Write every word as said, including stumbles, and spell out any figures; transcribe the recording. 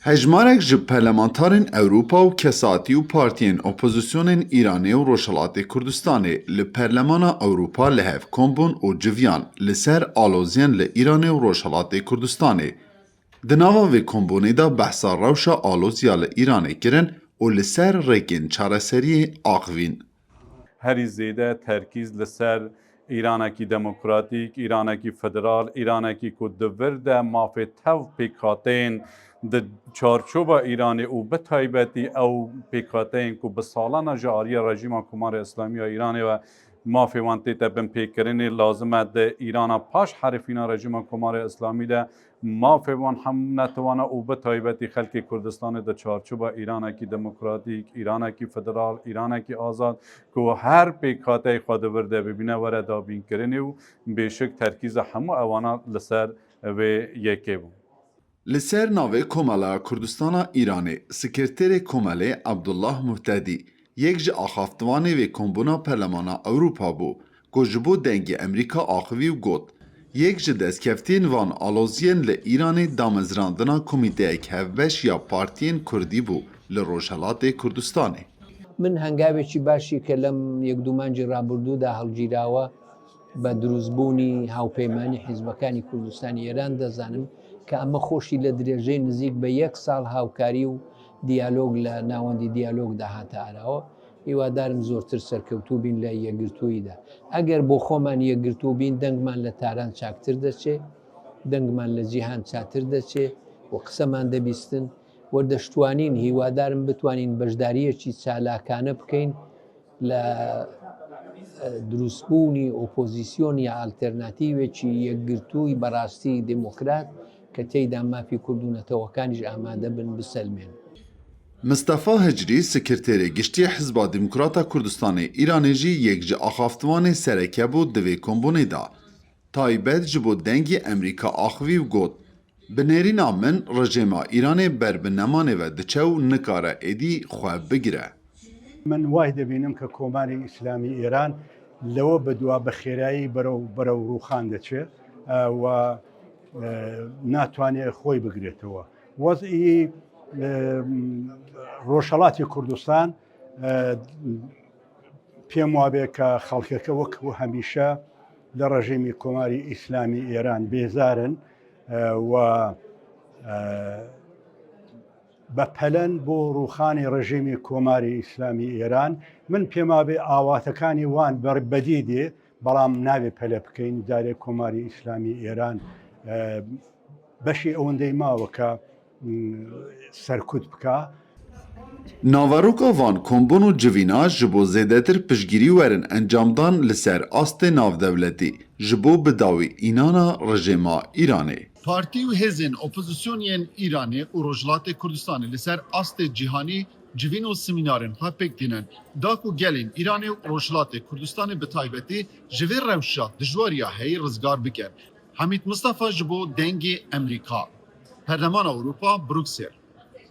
Hejmarek ji parlamentarên Ewropa û kesatî û partiyên opozisyonên Îranê û Rojhilatê Kurdistanê li Perlemana Ewropa li hev kom bûn û civiyan li ser aloziyên li Îranê û Rojhilatê Kurdistanê. Di nava vê kombûnê de behsa rewşa aloziya li Îranê kirin û li ser rêkên çareseriyê axivîn. Herî zêde terkîz li ser Îranekî demokratîk, Îranekî federal, Îranekî ku di vir de mafê tev pêkhateyên di çarçoba Îranê û bi taybetî ew pêkhateyên ku bi salana ji aliyê rejîma Komarê Îslamî ya Îranê ve mafê wan tête binpêkirinê, lazim e di Îrana paş herifîna rejîma Komarê Îslamî de mafê wan hemû netiwana û bi taybetî xelkê Kurdistanê di çarçoba Îranekî demokratîk, Îranekî federal, Îranekî azad ku her pêkhateyê xwe di vir de bibîne were dabînkirinê û bêşik terkîza hemû ewana li ser vê yekê bû. Li ser navê Komeleya Kurdistana Îranê, Sekreterê Komelê Abdullah Muhtedî yek ji axaftivanê vê kombûna Perlemana Ewropa bû ku ji bo dengê Emerîka axivî û got, yek ji destkeftiyên van aloziyên li Îranê damezrandina komîteyek hevbeş ya partiyên Kurdî bû li Rojhelatê Kurdistanê. من هەنگاوێکی باشی کە لەم یەک دوو مانگی ڕابردوودا هەڵگیراوە بە دروستبوونی هاوپەیمانی حیزبەکانی کوردستانی ئێران دەزانم کە ئەمە خۆشی لە درێژەی نزیک بە یەک ساڵ هاوکاری و دیالۆگ لە ناوەندی دیالۆگدا هاتە ئاراوە. هیوادارم زۆرتر سەرکەوتوو بین لە یەکگرتوویدا. ئەگەر بۆ خۆمان یەکگرتوو بین، دەنگمان لە تاران چاکتر دەچێ، دەنگمان لە جیهان چاتر دەچێ و قسەمان دەبیستن و دەشتوانین، هیوادارم بتوانین بەشداریەکی چالاکانە بکەین لە دروستبوونی ئۆپۆزیسیۆن یا ئالتەرناتیوێکی یەکگرتووی بەڕاستی دموکرات کە تێیدا مافی کورد و نەتەوەکانیش ئامادە بن بسەلمێن. Mistefa Hicrî, Sekreterê Giştî Hizba Demokrata Kurdistanê Îranê jî yek ji axaftivanê sereke bû di vê kombûnê de. Taybet ji bo dengê Emerîka axivî û got, bi nêrîna min rejêma Îranê ber bi nemanê ve diçe û nikare êdî xwe bigire. من وای دەبینم کە کۆماری ئیسلامی ئێران لەوە بەدوا بە خێرایی بەرەو بەرەو ڕووخان دەچێت و ناتوانێت خۆی بگرێتەوە. وەزعی ڕۆژهەڵاتی کوردستان پێم وابێ کە خەڵکەکە وەک هەمیشە لە ڕژێمی کۆماری ئیسلامی ئێران بێزارن و بە پەلەن بۆ ڕووخانی ڕژێمی کۆماری ئیسلامی ئێران. من پێما بێ ئاواتەکانی وان بەڕ بەدی دێ، بەڵام ناوێ پەلە بکەین جارێ کۆماری ئیسلامی ئێران بەشی ئەوەندەی ماوە کە سەرکوت بکا. Naveroka van kombûn û civîna ji bo zêdetir piştgirî werin encamdan li ser astê navdewletî ji bo bi dawî înana rejêma Îranê. Partî û hêzên opozisyonî yên Îranê û Rojhilatê Kurdistanê li ser astê cîhanî civîn û semînarên xwe pêk tînin, da ku gelên Îranê û Rojhilatê Kurdistanê bi taybetî ji vê rewşa dijwar ya heyî rizgar bikin. Hemîd Mistefa ji bo Dengê Emerîka, Perlemana Ewropa, Bruksel.